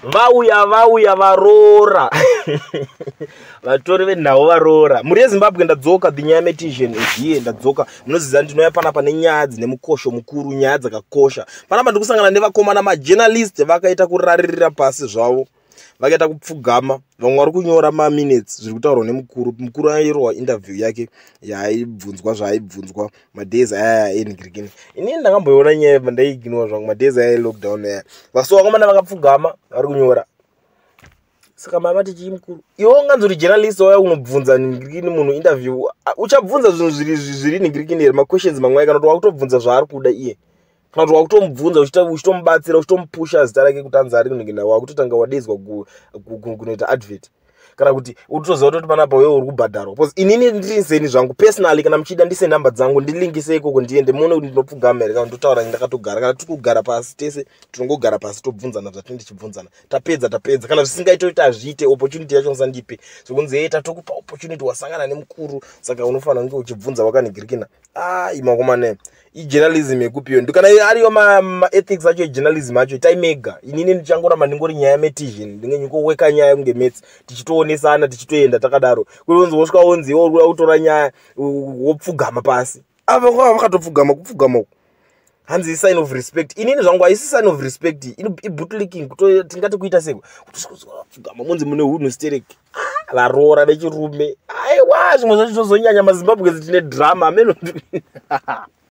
Vauya, vauya varoora, vatori venhau varoora. Mhuri yeZimbabwe, ndadzoka. The Nyaya Metisian here, ndadzoka. Munoziva ndinouya panapa nenyaya dzine mukosho mukuru, nyaya dzakakosha. Panapa ndikusangana nevakomana majournalist, vakaita kuraririra pasi zvavo, vakaita kupfugama. Vamwe vari kunyora maminutes zviri kutaurwa nemukuru. Mukuru airohwa interview yake yaaibvunzwa zvaaibvunzwa madays aya enhingirikini. Inini ndakamboiona nyaya, ndaiignore zvangu madays aya elockdown aya. Vaso vakomana vakapfugama vari kunyora. Saka mavati chii mukuru? Iwe unganzi uri journalist, wauya unobvunza nhingirikini munhu interview, uchabvunza zvinhu zviri nhingirikini here? Maquestions mamwe, kana kuti wakutobvunza zvaari kuda iye, kana kuti wakutomubvunza uchitomubatsira, uchitomupusha zita rake kuti anzi ari kunhingina, wakutotanga wadaidzwa kunoita advert, kana kuti utoziva kutoti panapa wewe uri kubhadharwa? Because inini ndiri seni zvangu personally, kana muchida ndise nhamba dzangu, ndilinkise ikoko, ndiende muone kuti ndinopfugama here kana ndotaura ndakatogara. Kana tiri kugara pasi tese, tinongogara pasi, tobvunzana zvatinenge tichibvunzana. Tapedza, tapedza. Kana zvisingaite kuti hazviite, opportunity yacho musandipe zvokunzi, "Ei, tatokupa opportunity, wasangana nemukuru, saka unofanira kunge uchibvunza wakanhingirikina." Ai, makomana, ijournalism yekupiyo? Kana ariyo maethics acho ejournalism acho, itai mega. Inini ndichangoramba ndingori Nyaya Metisian, ndinge ndingoweka nyaya kunge maths, tichitoonesana, tichitoenda takadaro. Kunonzi wosvika wonzi iwe uri kuda kutora nyaya, wopfugama pasi. Ava kwava vakatopfugama, kupfugama uku hanzi sign of respect. Inini zvangu haisi sign of respect, ibootlicking. Tingati kuita seko pfugama munzi mune hunhu stereki. Ah, varoora vechirume, aiwa, zvimwe zvacho zvozonyanya. MaZimbabwe tine drama ameno.